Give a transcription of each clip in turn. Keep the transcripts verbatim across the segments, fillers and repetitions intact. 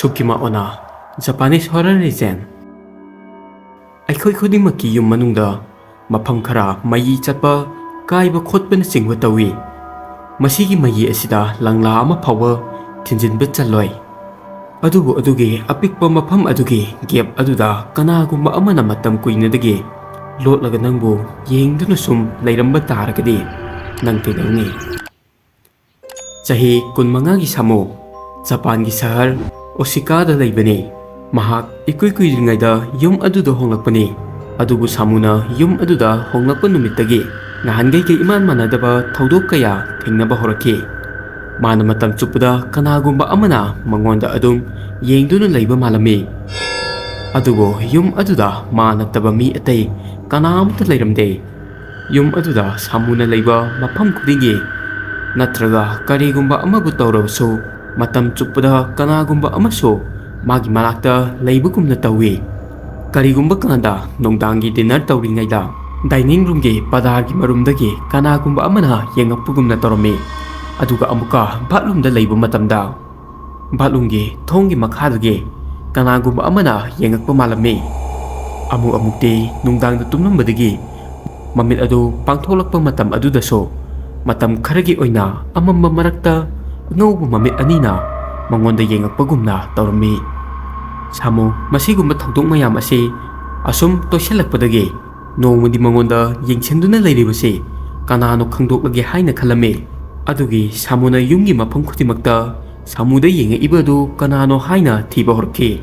ꯁꯨꯀꯤꯃꯥ ꯑꯣꯅꯥ, Japanese horror legend꯫ ꯑꯩꯈꯣꯏ ꯈꯨꯗꯤꯡꯃꯛꯀꯤ ꯌꯨꯝ ꯃꯅꯨꯡꯗ ꯃꯐꯝ ꯈꯔ ꯃꯩ ꯆꯠꯄ, ꯀꯥꯏꯕ ꯈꯣꯠꯄꯅꯆꯤꯡꯕ ꯇꯧꯏ꯫ ꯃꯁꯤꯒꯤ ꯃꯩ ꯑꯁꯤꯗ ꯂꯪꯂꯥ ꯑꯃ ꯐꯥꯎꯕ ꯊꯤꯟꯖꯤꯟꯕ ꯆꯜꯂꯣꯏ꯫ ꯑꯗꯨꯕꯨ ꯑꯗꯨꯒꯤ ꯑꯄꯤꯛꯄ ꯃꯐꯝ ꯑꯗꯨꯒꯤ gap ꯑꯗꯨꯗ ꯀꯅꯥꯒꯨꯝꯕ ꯑꯃꯅ ꯃꯇꯝ ꯀꯨꯏꯅꯗꯒꯤ ꯂꯣꯠꯂꯒ ꯅꯪꯕꯨ ꯌꯦꯡꯗꯨꯅ ꯁꯨꯝ ꯂꯩꯔꯝꯕ ꯇꯥꯔꯒꯗꯤ ꯅꯪ ꯀꯩꯗꯧꯅꯤ? ꯆꯍꯤ ꯀꯨꯟꯃꯉꯥꯒꯤ ꯁꯥꯃꯨ, ꯖꯄꯥꯟꯒꯤ ꯁꯍꯔ ꯑꯣꯁꯤꯀꯥꯗ ꯂꯩꯕꯅꯤ꯫ ꯃꯍꯥꯛ ꯏꯀꯨꯏ ꯀꯨꯏꯗ꯭ꯔꯤꯉꯩꯗ ꯌꯨꯝ ꯑꯗꯨꯗ ꯍꯣꯡꯂꯛꯄꯅꯤ꯫ ꯑꯗꯨꯕꯨ ꯁꯥꯃꯨꯅ ꯌꯨꯝ ꯑꯗꯨꯗ ꯍꯣꯡꯂꯛꯄ ꯅꯨꯃꯤꯠꯇꯒꯤ ꯅꯍꯥꯟꯈꯩꯒ ꯏꯃꯥꯟ ꯃꯥꯟꯅꯗꯕ ꯊꯧꯗꯣꯛ ꯀꯌꯥ ꯊꯦꯡꯅꯕ ꯍꯧꯔꯛꯈꯤ꯫ ꯃꯥꯅ ꯃꯇꯝ ꯆꯨꯞꯄꯗ ꯀꯅꯥꯒꯨꯝꯕ ꯑꯃꯅ ꯃꯉꯣꯟꯗ ꯑꯗꯨꯝ ꯌꯦꯡꯗꯨꯅ ꯂꯩꯕ ꯃꯥꯜꯂꯝꯃꯤ꯫ ꯑꯗꯨꯕꯨ ꯌꯨꯝ ꯑꯗꯨꯗ ꯃꯥ ꯅꯠꯇꯕ ꯃꯤ ꯑꯇꯩ ꯀꯅꯥ ꯑꯃꯠꯇ ꯂꯩꯔꯝꯗꯦ꯫ ꯌꯨꯝ ꯑꯗꯨꯗ ꯁꯥꯃꯨꯅ ꯂꯩꯕ ꯃꯐꯝ ꯈꯨꯗꯤꯡꯒꯤ, ꯅꯠꯇ꯭ꯔꯒ ꯀꯔꯤꯒꯨꯝꯕ ꯑꯃꯕꯨ ꯇꯧꯔꯕꯁꯨ, ꯃꯇꯝ ꯆꯨꯞꯄꯗ ꯀꯅꯥꯒꯨꯝꯕ ꯑꯃꯁꯨ ꯃꯥꯒꯤ ꯃꯅꯥꯛꯇ ꯂꯩꯕꯒꯨꯝꯅ ꯇꯧꯏ꯫ ꯀꯔꯤꯒꯨꯝꯕ ꯀꯥꯟꯗ ꯅꯨꯡꯗꯥꯡꯒꯤ dinner ꯇꯧꯔꯤꯉꯩꯗ dining roomꯒꯤ ꯄꯗꯥꯔꯒꯤ ꯃꯔꯨꯝꯗꯒꯤ ꯀꯅꯥꯒꯨꯝꯕ ꯑꯃꯅ ꯌꯦꯡꯉꯛꯄꯒꯨꯝꯅ ꯇꯧꯔꯝꯃꯤ꯫ ꯑꯗꯨꯒ ꯑꯃꯨꯛꯀ bathroomꯗ ꯂꯩꯕ ꯃꯇꯝꯗ bathroomꯒꯤ ꯊꯣꯡꯒꯤ ꯃꯈꯥꯗꯒꯤ ꯀꯅꯥꯒꯨꯝꯕ ꯑꯃꯅ ꯌꯦꯡꯉꯛꯄ ꯃꯥꯜꯂꯝꯃꯤ꯫ ꯑꯃꯨꯛ ꯑꯃꯨꯛꯇꯤ ꯅꯨꯡꯗꯥꯡꯗ ꯇꯨꯝꯂꯝꯕꯗꯒꯤ ꯃꯃꯤꯠ ꯑꯗꯨ ꯄꯥꯡꯊꯣꯛꯂꯛꯄ ꯃꯇꯝ ꯑꯗꯨꯗꯁꯨ ꯃꯇꯝ ꯈꯔꯒꯤ ꯑꯣꯏꯅ ꯑꯃꯝꯕ ꯃꯔꯛꯇ ꯑꯉꯧꯕ ꯃꯃꯤꯠ ꯑꯅꯤꯅ ꯃꯉꯣꯟꯗ ꯌꯦꯡꯉꯛꯄꯒꯨꯝꯅ ꯇꯧꯔꯝꯃꯤ꯫ ꯁꯥꯃꯨ, ꯃꯁꯤꯒꯨꯝꯕ ꯊꯧꯗꯣꯛ ꯃꯌꯥꯝ ꯑꯁꯤ ꯑꯁꯨꯝ ꯇꯣꯏꯁꯤꯜꯂꯛꯄꯗꯒꯤ ꯅꯣꯡꯃꯗꯤ ꯃꯉꯣꯟꯗ ꯌꯦꯡꯁꯤꯟꯗꯨꯅ ꯂꯩꯔꯤꯕꯁꯤ ꯀꯅꯥꯅꯣ ꯈꯪꯗꯣꯛꯂꯒꯦ ꯍꯥꯏꯅ ꯈꯜꯂꯝꯃꯤ꯫ ꯑꯗꯨꯒꯤ ꯁꯥꯃꯨꯅ ꯌꯨꯝꯒꯤ ꯃꯐꯝ ꯈꯨꯗꯤꯡꯃꯛꯇ ꯁꯥꯃꯨꯗ ꯌꯦꯡꯉꯛꯏꯕ ꯑꯗꯨ ꯀꯅꯥꯅꯣ ꯍꯥꯏꯅ ꯊꯤꯕ ꯍꯧꯔꯛꯈꯤ꯫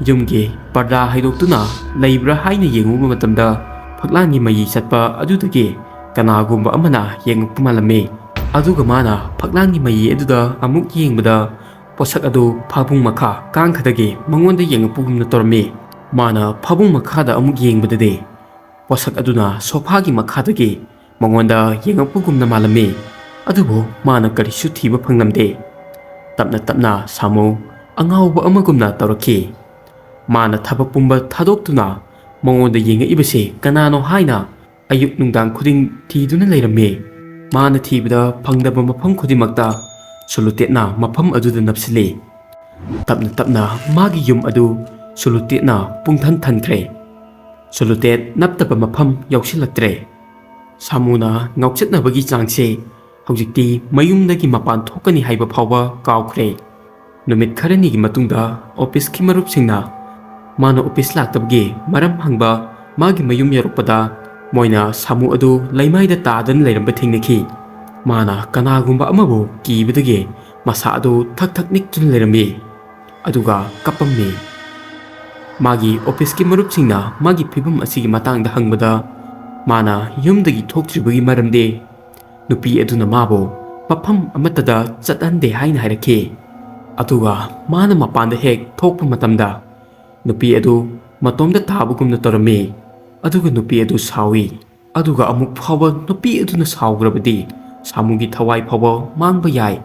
ꯌꯨꯝꯒꯤ ꯄꯔꯗꯥ ꯍꯥꯏꯗꯣꯛꯇꯨꯅ ꯂꯩꯕ꯭ꯔꯥ ꯍꯥꯏꯅ ꯌꯦꯡꯉꯨꯕ ꯃꯇꯝꯗ ꯐꯛꯂꯥꯡꯒꯤ ꯃꯩ ꯆꯠꯄ ꯑꯗꯨꯗꯒꯤ ꯀꯅꯥꯒꯨꯝꯕ ꯑꯃꯅ ꯌꯦꯡꯉꯛꯄ ꯃꯥꯜꯂꯝꯃꯤ꯫ ꯑꯗꯨꯒ ꯃꯥꯅ ꯐꯛꯂꯥꯡꯒꯤ ꯃꯩ ꯑꯗꯨꯗ ꯑꯃꯨꯛ ꯌꯦꯡꯕꯗ ꯄꯣꯠꯁꯛ ꯑꯗꯨ ꯐꯥꯕꯨꯡ ꯃꯈꯥ ꯀꯥꯡꯈꯗꯒꯤ ꯃꯉꯣꯟꯗ ꯌꯦꯡꯉꯛꯄꯒꯨꯝꯅ ꯇꯧꯔꯝꯃꯤ꯫ ꯃꯥꯅ ꯐꯥꯕꯨꯡ ꯃꯈꯥꯗ ꯑꯃꯨꯛ ꯌꯦꯡꯕꯗꯗꯤ ꯄꯣꯠꯁꯛ ꯑꯗꯨꯅ ꯁꯣꯐꯥꯒꯤ ꯃꯈꯥꯗꯒꯤ ꯃꯉꯣꯟꯗ ꯌꯦꯡꯉꯛꯄꯒꯨꯝꯅ ꯃꯥꯜꯂꯝꯃꯤ꯫ ꯑꯗꯨꯕꯨ ꯃꯥꯅ ꯀꯔꯤꯁꯨ ꯊꯤꯕ ꯐꯪꯂꯝꯗꯦ꯫ ꯇꯞꯅ ꯇꯞꯅ ꯁꯥꯃꯨ ꯑꯉꯥꯎꯕ ꯑꯃꯒꯨꯝꯅ ꯇꯧꯔꯛꯈꯤ꯫ ꯃꯥꯅ ꯊꯕꯛ ꯄꯨꯝꯕ ꯊꯥꯗꯣꯛꯇꯨꯅ ꯃꯉꯣꯟꯗ ꯌꯦꯡꯉꯛꯏꯕꯁꯤ ꯀꯅꯥꯅꯣ ꯍꯥꯏꯅ ꯑꯌꯨꯛ ꯅꯨꯡꯗꯥꯡ ꯈꯨꯗꯤꯡ ꯊꯤꯗꯨꯅ ꯂꯩꯔꯝꯃꯤ꯫ ꯃꯥꯅ ꯊꯤꯕꯗ ꯐꯪꯗꯕ ꯃꯐꯝ ꯈꯨꯗꯤꯡꯃꯛꯇ ꯁꯣꯂꯨꯇꯦꯞꯅ ꯃꯐꯝ ꯑꯗꯨꯗ ꯅꯞꯁꯤꯜꯂꯤ꯫ ꯇꯞꯅ ꯇꯞꯅ ꯃꯥꯒꯤ ꯌꯨꯝ ꯑꯗꯨ ꯁꯣꯂꯨꯇꯦꯠꯅ ꯄꯨꯡꯊꯟ ꯊꯟꯈ꯭ꯔꯦ꯫ ꯁꯣꯂꯨꯇꯦꯠ ꯅꯞꯇꯕ ꯃꯐꯝ ꯌꯥꯎꯁꯤꯜꯂꯛꯇ꯭ꯔꯦ꯫ ꯁꯥꯃꯨꯅ ꯉꯥꯎꯆꯠꯅꯕꯒꯤ ꯆꯥꯡꯁꯦ ꯍꯧꯖꯤꯛꯇꯤ ꯃꯌꯨꯝꯗꯒꯤ ꯃꯄꯥꯟ ꯊꯣꯛꯀꯅꯤ ꯍꯥꯏꯕ ꯐꯥꯎꯕ ꯀꯥꯎꯈ꯭ꯔꯦ꯫ ꯅꯨꯃꯤꯠ ꯈꯔꯅꯤꯒꯤ ꯃꯇꯨꯡꯗ ꯑꯣꯐꯤꯁꯀꯤ ꯃꯔꯨꯞꯁꯤꯡꯅ ꯃꯥꯅ ꯑꯣꯐꯤꯁ ꯂꯥꯛꯇꯕꯒꯤ ꯃꯔꯝ ꯍꯪꯕ ꯃꯥꯒꯤ ꯃꯌꯨꯝ ꯌꯧꯔꯛꯄꯗ, ꯃꯣꯏꯅ ꯁꯥꯃꯨ ꯑꯗꯨ ꯂꯩꯃꯥꯏꯗ ꯇꯥꯗꯨꯅ ꯂꯩꯔꯝꯕ ꯊꯦꯡꯅꯈꯤ꯫ ꯃꯥꯅ ꯀꯅꯥꯒꯨꯝꯕ ꯑꯃꯕꯨ ꯀꯤꯕꯗꯒꯤ ꯃꯁꯥ ꯑꯗꯨ ꯊꯛ ꯊꯛ ꯅꯤꯛꯇꯨꯅ ꯂꯩꯔꯝꯃꯤ, ꯑꯗꯨꯒ ꯀꯞꯄꯝꯃꯤ꯫ ꯃꯥꯒꯤ ꯑꯣꯐꯤꯁꯀꯤ ꯃꯔꯨꯞꯁꯤꯡꯅ ꯃꯥꯒꯤ ꯐꯤꯕꯝ ꯑꯁꯤꯒꯤ ꯃꯇꯥꯡꯗ ꯍꯪꯕꯗ, ꯃꯥꯅ ꯌꯨꯝꯗꯒꯤ ꯊꯣꯛꯇ꯭ꯔꯤꯕꯒꯤ ꯃꯔꯝꯗꯤ ꯅꯨꯄꯤ ꯑꯗꯨꯅ ꯃꯥꯕꯨ ꯃꯐꯝ ꯑꯃꯠꯇꯗ ꯆꯠꯍꯟꯗꯦ ꯍꯥꯏꯅ ꯍꯥꯏꯔꯛꯈꯤ꯫ ꯑꯗꯨꯒ ꯃꯥꯅ ꯃꯄꯥꯟꯗ ꯍꯦꯛ ꯊꯣꯛꯄ ꯃꯇꯝꯗ, ꯅꯨꯄꯤ ꯑꯗꯨ ꯃꯇꯣꯝꯇ ꯇꯥꯕꯒꯨꯝꯅ ꯇꯧꯔꯝꯃꯤ꯫ ꯑꯗꯨꯒ ꯅꯨꯄꯤ ꯑꯗꯨ ꯁꯥꯎꯏ꯫ ꯑꯗꯨꯒ ꯑꯃꯨꯛ ꯐꯥꯎꯕ ꯅꯨꯄꯤ ꯑꯗꯨꯅ ꯁꯥꯎꯈ꯭ꯔꯕꯗꯤ ꯁꯥꯃꯨꯒꯤ ꯊꯋꯥꯏ ꯐꯥꯎꯕ ꯃꯥꯡꯕ ꯌꯥꯏ꯫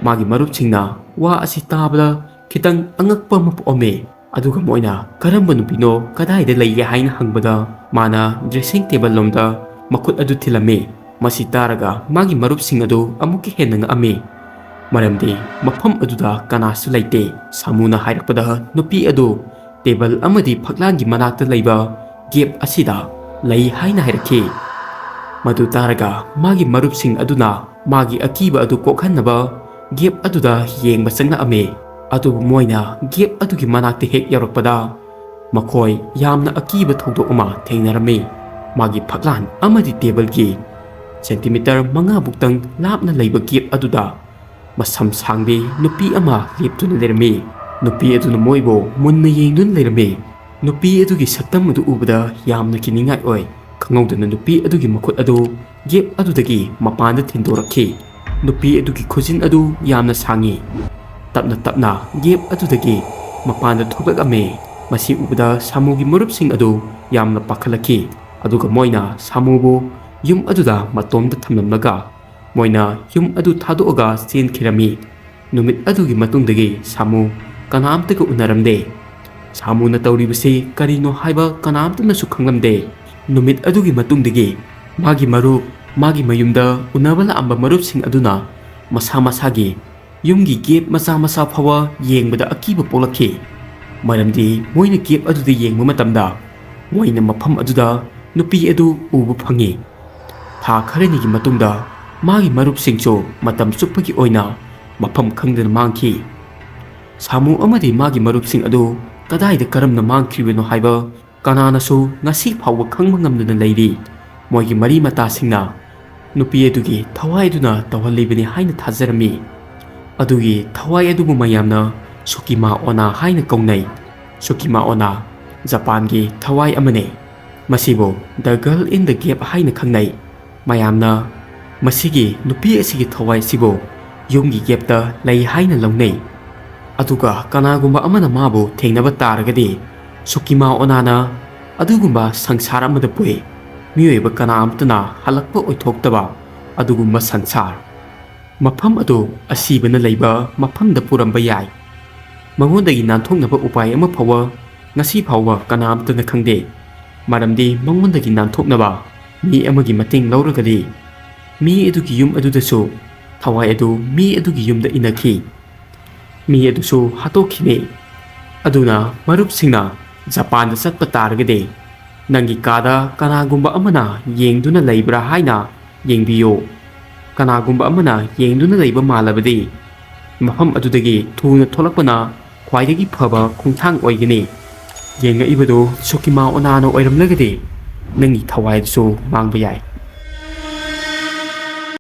ꯃꯥꯒꯤ ꯃꯔꯨꯞꯁꯤꯡꯅ ꯋꯥ ꯑꯁꯤ ꯇꯥꯕꯗ ꯈꯤꯇꯪ ꯑꯉꯛꯄ ꯑꯃ ꯄꯣꯛꯑꯝꯃꯤ꯫ ꯑꯗꯨꯒ ꯃꯣꯏꯅ ꯀꯔꯝꯕ ꯅꯨꯄꯤꯅꯣ, ꯀꯗꯥꯏꯗ ꯂꯩꯒꯦ ꯍꯥꯏꯅ ꯍꯪꯕꯗ, ꯃꯥꯅ dressing table ꯂꯣꯝꯗ ꯃꯈꯨꯠ ꯑꯗꯨ ꯊꯤꯜꯂꯝꯃꯤ꯫ ꯃꯁꯤ ꯇꯥꯔꯒ ꯃꯥꯒꯤ ꯃꯔꯨꯞꯁꯤꯡ ꯑꯗꯨ ꯑꯃꯨꯛꯀ ꯍꯦꯟꯅ ꯉꯛꯑꯝꯃꯤ, ꯃꯔꯝꯗꯤ ꯃꯐꯝ ꯑꯗꯨꯗ ꯀꯅꯥꯁꯨ ꯂꯩꯇꯦ꯫ ꯁꯥꯃꯨꯅ ꯍꯥꯏꯔꯛꯄꯗ ꯅꯨꯄꯤ ꯑꯗꯨ ꯇꯦꯕꯜ ꯑꯃꯗꯤ ꯐꯛꯂꯥꯡꯒꯤ ꯃꯅꯥꯛꯇ ꯂꯩꯕ ꯒꯦꯞ ꯑꯁꯤꯗ ꯂꯩ ꯍꯥꯏꯅ ꯍꯥꯏꯔꯛꯈꯤ꯫ ꯃꯗꯨ ꯇꯥꯔꯒ ꯃꯥꯒꯤ ꯃꯔꯨꯞꯁꯤꯡ ꯑꯗꯨꯅ ꯃꯥꯒꯤ ꯑꯀꯤꯕ ꯑꯗꯨ ꯀꯣꯛꯍꯟꯅꯕ ꯒꯦꯞ ꯑꯗꯨꯗ ꯌꯦꯡꯕ ꯆꯪꯂꯛꯑꯝꯃꯤ꯫ ꯑꯗꯨꯕꯨ ꯃꯣꯏꯅ ꯒꯦꯞ ꯑꯗꯨꯒꯤ ꯃꯅꯥꯛꯇ ꯍꯦꯛ ꯌꯧꯔꯛꯄꯗ, ꯃꯈꯣꯏ ꯌꯥꯝꯅ ꯑꯀꯤꯕ ꯊꯧꯗꯣꯛ ꯑꯃ ꯊꯦꯡꯅꯔꯝꯃꯤ꯫ ꯃꯥꯒꯤ ꯐꯛꯂꯥꯟ ꯑꯃꯗꯤ ꯇꯦꯕꯜꯒꯤ ꯁꯦꯟꯇꯤꯃꯤꯇꯔ ꯃꯉꯥ ꯕꯨꯛꯇꯪ ꯂꯥꯞꯅ ꯂꯩꯕ ꯒꯦꯞ ꯑꯗꯨꯗ ꯃꯁꯝ ꯁꯥꯡꯕꯤ ꯅꯨꯄꯤ ꯑꯃ ꯂꯦꯞꯇꯨꯅ ꯂꯩꯔꯝꯃꯤ꯫ ꯅꯨꯄꯤ ꯑꯗꯨꯅ ꯃꯣꯏꯕꯨ ꯃꯨꯟꯅ ꯌꯦꯡꯗꯨꯅ ꯂꯩꯔꯝꯃꯤ꯫ ꯅꯨꯄꯤ ꯑꯗꯨꯒꯤ ꯁꯛꯇꯝ ꯑꯗꯨ ꯎꯕꯗ ꯌꯥꯝꯅ ꯀꯤꯅꯤꯡꯉꯥꯏ ꯑꯣꯏ꯫ ꯈꯪꯍꯧꯗꯅ ꯅꯨꯄꯤ ꯑꯗꯨꯒꯤ ꯃꯈꯨꯠ ꯑꯗꯨ ꯒꯦꯞ ꯑꯗꯨꯗꯒꯤ ꯃꯄꯥꯟꯗ ꯊꯤꯟꯗꯣꯔꯛꯈꯤ꯫ ꯅꯨꯄꯤ ꯑꯗꯨꯒꯤ ꯈꯨꯖꯤꯟ ꯑꯗꯨ ꯌꯥꯝꯅ ꯁꯥꯡꯉꯤ꯫ ꯇꯞꯅ ꯇꯞꯅ ꯒꯦꯞ ꯑꯗꯨꯗꯒꯤ ꯃꯄꯥꯟꯗ ꯊꯣꯛꯂꯛꯂꯝꯃꯤ꯫ ꯃꯁꯤ ꯎꯕꯗ ꯁꯥꯃꯨꯒꯤ ꯃꯔꯨꯞꯁꯤꯡ ꯑꯗꯨ ꯌꯥꯝꯅ ꯄꯥꯈꯠꯂꯛꯈꯤ꯫ ꯑꯗꯨꯒ ꯃꯣꯏꯅ ꯁꯥꯃꯨꯕꯨ ꯌꯨꯝ ꯑꯗꯨꯗ ꯃꯇꯣꯝꯇ ꯊꯝꯂꯝꯂꯒ ꯃꯣꯏꯅ ꯌꯨꯝ ꯑꯗꯨ ꯊꯥꯗꯣꯛꯑꯒ ꯆꯦꯟꯈꯤꯔꯝꯃꯤ꯫ ꯅꯨꯃꯤꯠ ꯑꯗꯨꯒꯤ ꯃꯇꯨꯡꯗꯒꯤ ꯁꯥꯃꯨ ꯀꯅꯥꯝꯇꯒ ꯎꯅꯔꯝꯗꯦ꯫ ꯁꯥꯃꯨꯅ ꯇꯧꯔꯤꯕꯁꯤ ꯀꯔꯤꯅꯣ ꯍꯥꯏꯕ ꯀꯅꯥꯝꯇꯅꯁꯨ ꯈꯪꯂꯝꯗꯦ꯫ ꯅꯨꯃꯤꯠ ꯑꯗꯨꯒꯤ ꯃꯇꯨꯡꯗꯒꯤ ꯃꯥꯒꯤ ꯃꯔꯨꯞ, ꯃꯥꯒꯤ ꯃꯌꯨꯝꯗ ꯎꯅꯕ ꯂꯥꯛꯑꯝꯕ ꯃꯔꯨꯞꯁꯤꯡ ꯑꯗꯨꯅ ꯃꯁꯥ ꯃꯁꯥꯒꯤ ꯌꯨꯝꯒꯤ ꯒꯦꯞ ꯃꯆꯥ ꯃꯆꯥ ꯐꯥꯎꯕ ꯌꯦꯡꯕꯗ ꯑꯀꯤꯕ ꯄꯣꯛꯂꯛꯈꯤ꯫ ꯃꯔꯝꯗꯤ ꯃꯣꯏꯅ ꯒꯦꯞ ꯑꯗꯨꯗ ꯌꯦꯡꯕ ꯃꯇꯝꯗ ꯃꯣꯏꯅ ꯃꯐꯝ ꯑꯗꯨꯗ ꯅꯨꯄꯤ ꯑꯗꯨ ꯎꯕ ꯐꯪꯉꯤ꯫ ꯊꯥ ꯈꯔꯅꯤꯒꯤ ꯃꯇꯨꯡꯗ ꯃꯥꯒꯤ ꯃꯔꯨꯞꯁꯤꯡꯁꯨ ꯃꯇꯝ ꯆꯨꯞꯄꯒꯤ ꯑꯣꯏꯅ ꯃꯐꯝ ꯈꯪꯗꯅ ꯃꯥꯡꯈꯤ꯫ ꯁꯥꯃꯨ ꯑꯃꯗꯤ ꯃꯥꯒꯤ ꯃꯔꯨꯞꯁꯤꯡ ꯑꯗꯨ ꯀꯗꯥꯏꯗ ꯀꯔꯝꯅ ꯃꯥꯡꯈ꯭ꯔꯤꯕꯅꯣ ꯍꯥꯏꯕ ꯀꯅꯥꯅꯁꯨ ꯉꯁꯤ ꯐꯥꯎꯕ ꯈꯪꯕ ꯉꯝꯗꯅ ꯂꯩꯔꯤ꯫ ꯃꯣꯏꯒꯤ ꯃꯔꯤ ꯃꯇꯥꯁꯤꯡꯅ ꯅꯨꯄꯤ ꯑꯗꯨꯒꯤ ꯊꯋꯥꯏꯗꯨꯅ ꯇꯧꯍꯜꯂꯤꯕꯅꯤ ꯍꯥꯏꯅ ꯊꯥꯖꯔꯝꯃꯤ꯫ ꯑꯗꯨꯒꯤ ꯊꯋꯥꯏ ꯑꯗꯨꯕꯨ ꯃꯌꯥꯝꯅ ꯁꯨꯀꯤꯃꯥ ꯑꯣꯅꯥ ꯍꯥꯏꯅ ꯀꯧꯅꯩ꯫ ꯁꯨꯀꯤꯃꯥ ꯑꯣꯅꯥ ꯖꯄꯥꯟꯒꯤ ꯊꯋꯥꯏ ꯑꯃꯅꯤ꯫ ꯃꯁꯤꯕꯨ The Girl in the Gap ꯍꯥꯏꯅ ꯈꯪꯅꯩ꯫ ꯃꯌꯥꯝꯅ ꯃꯁꯤꯒꯤ ꯅꯨꯄꯤ ꯑꯁꯤꯒꯤ ꯊꯋꯥꯏ ꯑꯁꯤꯕꯨ ꯌꯨꯝꯒꯤ ꯒꯦꯞꯇ ꯂꯩ ꯍꯥꯏꯅ ꯂꯧꯅꯩ꯫ ꯑꯗꯨꯒ ꯀꯅꯥꯒꯨꯝꯕ ꯑꯃꯅ ꯃꯥꯕꯨ ꯊꯦꯡꯅꯕ ꯇꯥꯔꯒꯗꯤ, ꯁꯨꯀꯤꯃꯥ ꯑꯣꯅꯥꯅ ꯑꯗꯨꯒꯨꯝꯕ ꯁꯪꯁꯥꯔ ꯑꯃꯗ ꯄꯨꯏ꯫ ꯃꯤꯑꯣꯏꯕ ꯀꯅꯥ ꯑꯃꯠꯇꯅ ꯍꯜꯂꯛꯄ ꯑꯣꯏꯊꯣꯛꯇꯕ ꯑꯗꯨꯒꯨꯝꯕ ꯁꯪꯁꯥꯔ꯫ ꯃꯐꯝ ꯑꯗꯨ ꯑꯁꯤꯕꯅ ꯂꯩꯕ ꯃꯐꯝꯗ ꯄꯨꯔꯝꯕ ꯌꯥꯏ꯫ ꯃꯉꯣꯟꯗꯒꯤ ꯅꯥꯟꯊꯣꯛꯅꯕ ꯎꯄꯥꯏ ꯑꯃ ꯐꯥꯎꯕ ꯉꯁꯤ ꯐꯥꯎꯕ ꯀꯅꯥ ꯑꯃꯠꯇꯅ ꯈꯪꯗꯦ꯫ ꯃꯔꯝꯗꯤ ꯃꯉꯣꯟꯗꯒꯤ ꯅꯥꯟꯊꯣꯛꯅꯕ ꯃꯤ ꯑꯃꯒꯤ ꯃꯇꯦꯡ ꯂꯧꯔꯒꯗꯤ, ꯃꯤ ꯑꯗꯨꯒꯤ ꯌꯨꯝ ꯑꯗꯨꯗꯁꯨ ꯊꯋꯥꯏ ꯑꯗꯨ ꯃꯤ ꯑꯗꯨꯒꯤ ꯌꯨꯝꯗ ꯏꯟꯅꯈꯤ꯫ ꯃꯤ ꯑꯗꯨꯁꯨ ꯍꯥꯠꯇꯣꯛꯈꯤꯅꯤ꯫ ꯑꯗꯨꯅ ꯃꯔꯨꯞꯁꯤꯡꯅ ꯖꯄꯥꯟꯗ ꯆꯠꯄ ꯇꯥꯔꯒꯗꯤ, ꯅꯪꯒꯤ ꯀꯥꯗ ꯀꯅꯥꯒꯨꯝꯕ ꯑꯃꯅ ꯌꯦꯡꯗꯨꯅ ꯂꯩꯕ꯭ꯔꯥ ꯍꯥꯏꯅ ꯌꯦꯡꯕꯤꯌꯨ꯫ ꯀꯅꯥꯒꯨꯝꯕ ꯑꯃꯅ ꯌꯦꯡꯗꯨꯅ ꯂꯩꯕ ꯃꯥꯜꯂꯕꯗꯤ, ꯃꯐꯝ ꯑꯗꯨꯗꯒꯤ ꯊꯨꯅ ꯊꯣꯛꯂꯛꯄꯅ ꯈ꯭ꯋꯥꯏꯗꯒꯤ ꯐꯕ ꯈꯣꯡꯊꯥꯡ ꯑꯣꯏꯒꯅꯤ꯫ ꯌꯦꯡꯉꯛꯏꯕꯗꯨ ꯁꯨꯀꯤꯃꯥ ꯑꯣꯅꯥꯅ ꯑꯣꯏꯔꯝꯂꯒꯗꯤ, ꯅꯪꯒꯤ ꯊꯋꯥꯏꯗꯨꯁꯨ ꯃꯥꯡꯕ ꯌꯥꯏ꯫